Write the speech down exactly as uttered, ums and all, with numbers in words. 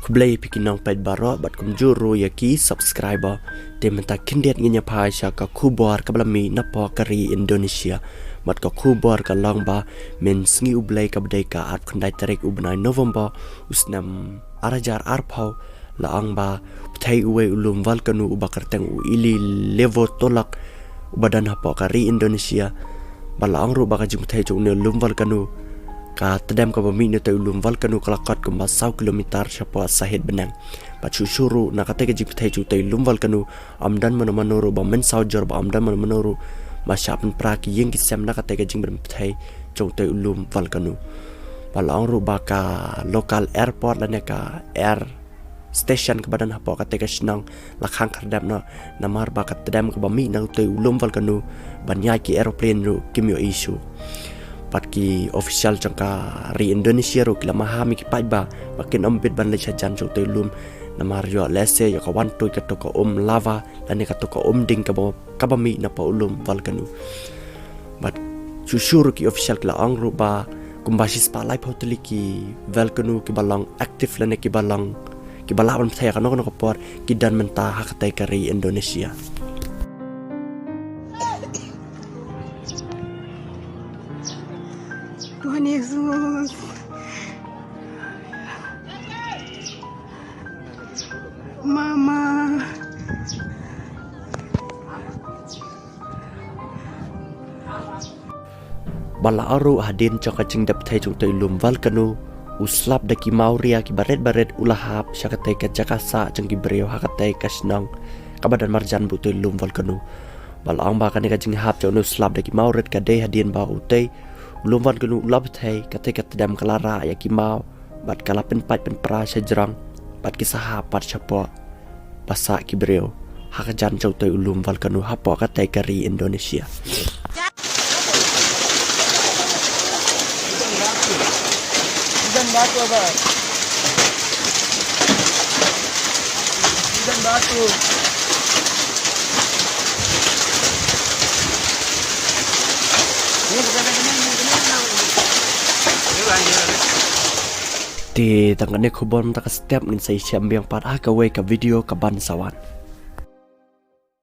Khublei phi ki nongpeit baroh bad kumjuh ruh ïa ki subscriber. Te mynta khyndiat ngin ïa phai sha ka khubor kaba la mih napoh ka ri Indonesia. Bad ka khubor ka long ba mynsngi U Blei kaba dei ka arphew khyndai tarik u bnai November u snem ar hajar arphew, la ong ba pyrthei uwei u lum volcano uba kyrteng u Ili Levotolak uba don hapoh ka ri Indonesia. Bad la ong ruh ba ka jingpyrthei jong une u lum volcano, ka tdem kaba mih na utei u lum volcano ka la kot kumba saw kilometer shapoh sahit bneng. Bad shuh shuh ruh na katei ka jingpyrthei jong utei u lum volcano, ym don mano mano ruh ba mynsaw jur, bad ym don mano mano ruh ba shah pynpra ki ïing ki sem na katei ka jingpyrthei jong utei u lum volcano. Bad la ong ruh ba ka local airport lane ka air station kaba don hapoh katei ka shnong la khang khyrdep noh, namar ba ka tdem kaba mih na utei u lum volcano ban ïaid ki aeroplane ruh kim ïohi shuh. Bad ki official jong ka ri Indonesia ruh ki la maham ïa ki paidbah ba kin ym bit ban leit shajan jong utei u lum, namar ïoh lehse ïoh ka wan tuid kato ka um lava lane kato ka um ding kaba, kaba mih napoh u lum volcano. Bad shuh shuh ruh ki official ki la ong ruh ba kumba shispah laiphew tylli ki volcano kiba long active lane kiba long, kiba lah ban pyrthei ha kano kano ka por, ki don mynta ha katei ka ri Indonesia. Tuhan Yesus. Mama. Bad la ong ruh hadien jong ka jingdep pyrthei jong utei u lum volcano, u slap da ki mawria kiba rit ba rit u la hap sha katei ka jaka sah jong ki briew ha katei ka shnong kaba don marjan bad utei u lum volcano. Bad la ong ba kane ka jinghap jong une u slap da ki mawria ka dei hadien ba utei u lum volcano u la pyrthei, katei ka tdem ka la rah ïa ki maw bad ka la pynpait pynpra shajrong bad ki sahap pat shapoh ba sah ki briew ha ka jan jong utei u lum volcano hapoh katei ka ri Indonesia. Hujan batu, Abang. Hujan batu. Te tang kane khubor mynta ka step, ngin sa ïashem biang pat ha kawei ka video kaban sa wan.